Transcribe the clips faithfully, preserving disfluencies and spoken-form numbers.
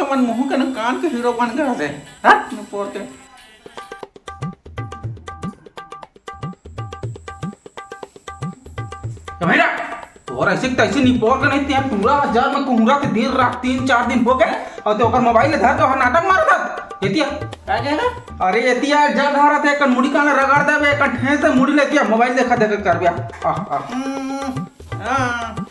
अपन मुंह के न कान के हीरो बन गए रे। हट, निपोर के। ए भैया, तोर ऐसे के तैसे निपोर के नहीं, ते पूरा हजार में कुहरा के दिन रात तीन चार दिन हो गए, और ते ओकर मोबाइल धर के वहाँ नाटक मारत हस। एतिया। का कहे ना? अरे एतिया, जा धरत हे, एक मुड़ी कान रगड़ देबे, एक ठेस से मुड़ी लेके मोबाइल देखा देखा करबे। आह, आह। हम्म, हाँ।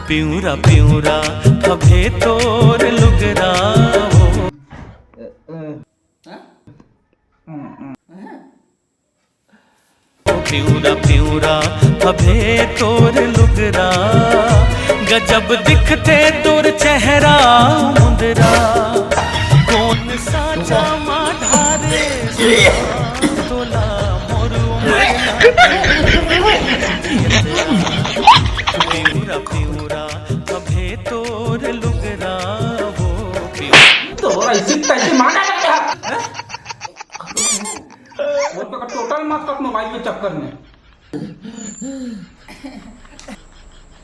पिंवरा पिंवरा फभे तोर लुगरा वो। पिंवरा पिंवरा फभे तोर लुगरा, गजब दिखथे तोर चेहरा मुंदरा। कोन सा चामा ढारे तोला मोर उमर पिंवरा पिंवरा फभे तोर लुगरा वो पिंवरा। तो ऐसी तैसी माना लगता है। वो तो टोटल मत अपने भाई के चक्कर में।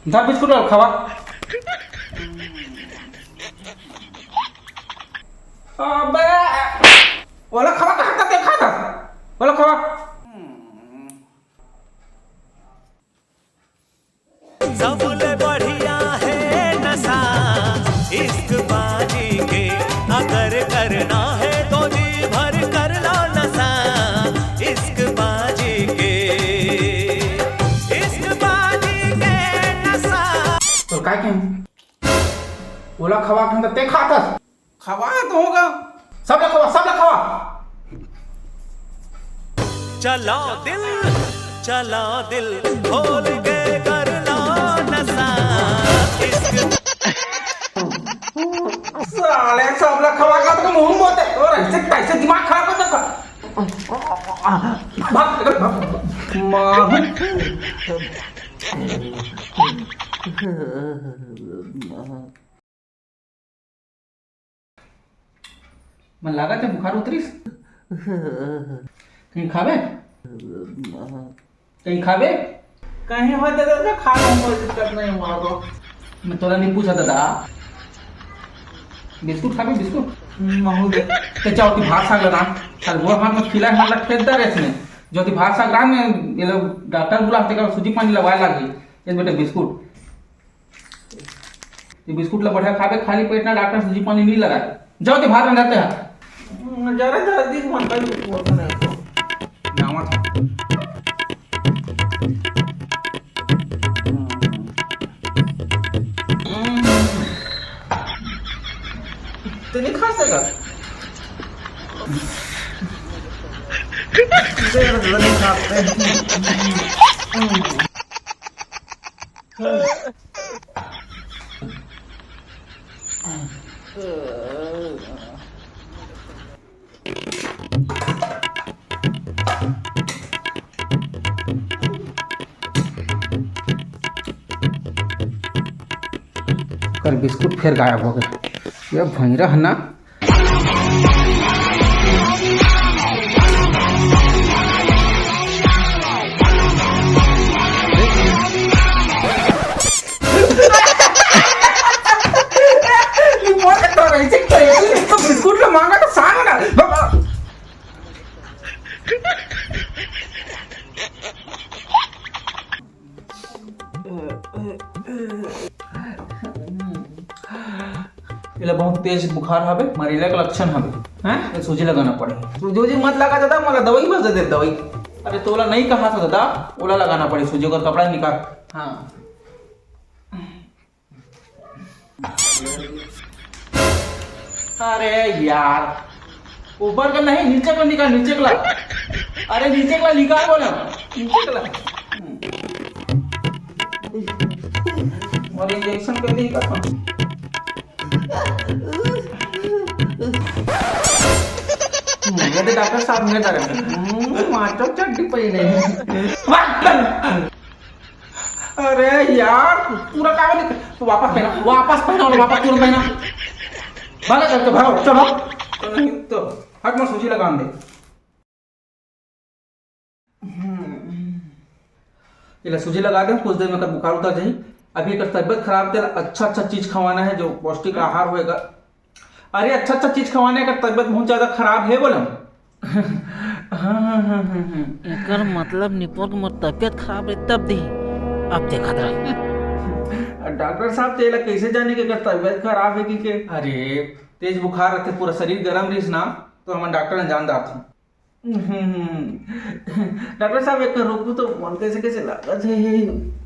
धर बिस्कुट और खावा। अबे, ओला खावा कहाँ तक देखा था? ओला खावा। सबले बढ़िया है नशा इश्क बाजी के, अगर करना है तो जी भर कर लो नशा इश्क बाजी के, इश्क बाजी के नशा। तो काय के ओला खवा के ते खातस? खवा तो होगा। सब ला खवा, सब ला खवा। चलो दिल, चलो दिल, खोल के कर लो नशा। इश्क साले, सब ला खवा का तो मुंह बोते। और ऐसे कैसे दिमाग खराब कर देता? भाग, भाग, भाग। माँ। मन लागत हे बुखार उतरिस। कहीं खाबे? कहीं खाबे? कहीं हो दादा, मैं खा लूंगा, कोई दिक्कत नहीं हुआ तो। मैं तोला नहीं पूछा दादा। बिस्कुट खाबे, बिस्कुट? हम्म, महू दे। ते जाओ, ती भात साग लगा। कल वो हाथ में खिला, हाथ ला फेंक दे रेस में। जो ती भात साग रहा में, ये लोग डॉक्टर बुला, तेकर सूजी पानी लगवाए लागी। ये बेटा बिस्कुट। ये बिस्कुट ला बढ़िया खाबे, खाली पेट ना डॉक्टर सूजी पानी नहीं लगाए। जाओ ते बाहर अंदर ते हा। हम्म, जरा, जरा दिख मन कर वो तो नहीं तो। नावा था। हम्म। तू नहीं खा सका? दे, दे, नहीं खा सकते। हम्म। कर बिस्कुट फिर गायब हो गए। ये भैंरा है ना। तो बिस्कुट ला मांगा तो सांग ना। एला बहुत तेज बुखार हवे, मलेरिया के लक्षण हवे। हैं? ये सूजी लगाना पड़ही। सूजी मत लगा दादा, मोला दवाई बस दे दे, दवाई। अरे तोला नहीं कहा था दादा, ओला लगाना पड़ही सूजी, ओकर कपड़ा निकाल। हाँ। अरे यार, ऊपर का नहीं, नीचे का निकाल, नीचे का। अरे नीचे का निकाल बोले, नीचे का। और इंजेक्शन कर दी का? ये तो डॉक्टर साहब ने डरे। हम्म, मास्टर चड्डी पहने हैं। अरे यार, पूरा काबर नहीं, तो वापस पहना, वापस पहना, वापस तुरंत पहना। भागा करके भागो, चलो। तो नहीं तो हट, मैं सूजी लगान दे। हम्म। एला सूजी लगा दे, कुछ देर में एकर बुखार उतर जाही। अभी एकर तबीयत खराब, तेला अच्छा अच्छा चीज खवाना है, जो पौष्टिक आहार होएगा। अरे, अच्छा अच्छा चीज खवाना है, एकर तबीयत बहुत ज्यादा खराब है बोला। हाँ, हाँ, हाँ, हाँ, हाँ। एकर मतलब निपोर के मोर तबीयत खराब रहे तब दी। अब देखत रह। डॉक्टर साहब, तेला कैसे जाने कि एकर तबीयत खराब है कि के? अरे, तेज बुखार रहते, पूरा शरीर गरम रहिस ना, तो हमन डॉक्टर ने जान डारथन। हम्म। डॉक्टर साहब, एक रुकू तो, मन कैसे कैसे लागत है।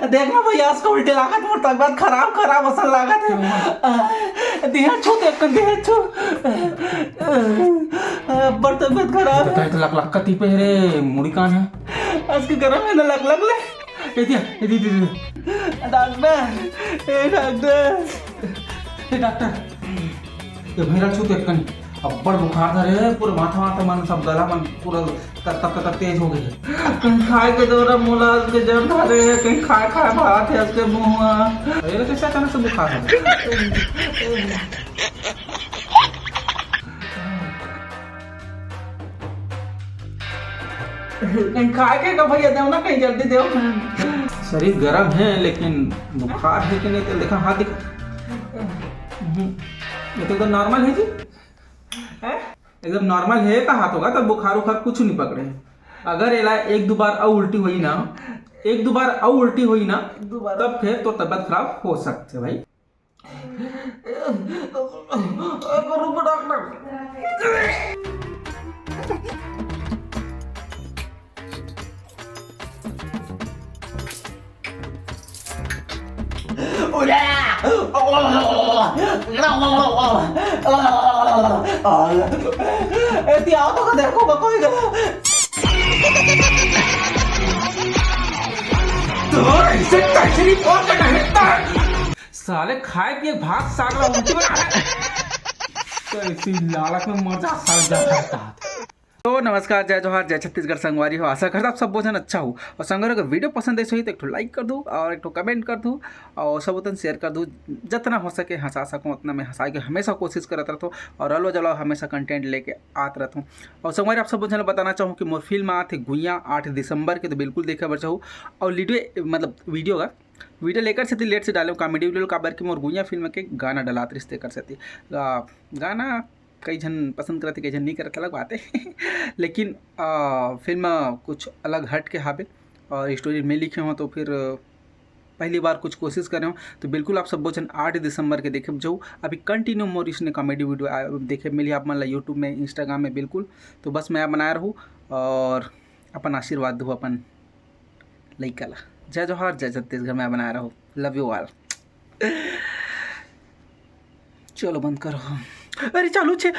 देख ना भैया, आज के उल्टे लागत, मोर तबीयत खराब खराब असन लागत है। दिहा छू, देख कर दिहा छू। बड़ तबीयत खराब है। तो लक लक का तीपे रे, मुड़ी कान है। आज के गरम है ना, लक लक ले। ए दिया, ए दी, दी, दी। डॉक्टर, ए डॉक्टर। ए डॉक्टर, ये भैरा छू, देख कनी, अब्बड़ बुखार धरे है, पूरे माथा वाथा मन, सब गला मन पूरा तर तर तर तेज हो गए। कहीं खाए के दौरा मोला आज के जर धरे है, कहीं खाए खाए भात है आज के मुँह। अरे, कैसे अचानक से बुखार है? कहीं खाए के का भैया, देव ना, कहीं जल्दी देव। शरीर गरम है, लेकिन बुखार है कि नहीं, तो देखा, हाथ दिखा। हम्म, ये तो एकदम नॉर्मल है जी। हैं? एकदम नॉर्मल है का हाथ होगा, तब बुखार उखार कुछ नहीं पकड़े। अगर एला एक दो बार अउ उल्टी हुई ना, एक दो बार अउ उल्टी हुई ना, एक दो बार। तब फिर तो तबीयत खराब हो सकते है भाई। रुको डॉक्टर। ए, ती आओ तो देखो, कोई गला। तो ऐसे कैसे नहीं पहुंच सकता है? साले खाए पिए भात साग ला उल्टी बना है। तो ऐसी लालच में मर जा, साले जा करता। तो नमस्कार, जय जोहार, जय छत्तीसगढ़ संगवारी हो। आशा करता आप सब झन अच्छा हो। और संगवारी, अगर वीडियो पसंद आइस होही तो एक ठो लाइक कर दू और एक ठो कमेंट कर दू और सब उतन शेयर कर दू। जितना हो सके हंसा सकूँ उतना मैं हंसाए के हमेशा कोशिश करत रहता हूँ और अलो जलो हमेशा कंटेंट लेके आत रहता हूँ। और संगवारी, आप सब झन ल बताना चाहूँ कि मोर फिल्म आत है गुइया आठ दिसंबर के, तो बिल्कुल देखे बर चाहू। और लीडियो मतलब वीडियो का वीडियो लेकर सेती लेट से डाले कॉमेडी वीडियो, काबर कि मोर गुइया फिल्म के गाना डलात रिश्ते कर सेती। आ, गाना कई झन पसंद करत, कई झन नहीं करत, अलग बात है। लेकिन आ, फिल्म कुछ अलग हट के हावे और स्टोरी मैं लिखे हों तो फिर पहली बार कुछ कोशिश करे हों, तो बिल्कुल आप सब झन आठ दिसंबर के देखे जाऊ। अभी कंटिन्यू मोर इसने कॉमेडी वीडियो आ-, देखे मिली आप मन ला YouTube में, Instagram में बिल्कुल। तो बस मैं बनाए रहूँ और अपन आशीर्वाद दू अपन लइका ला। जय जोहार, जय छत्तीसगढ़, मैं बनाए रहूँ। Love you all। चलो बंद करो। अरे चालू छे।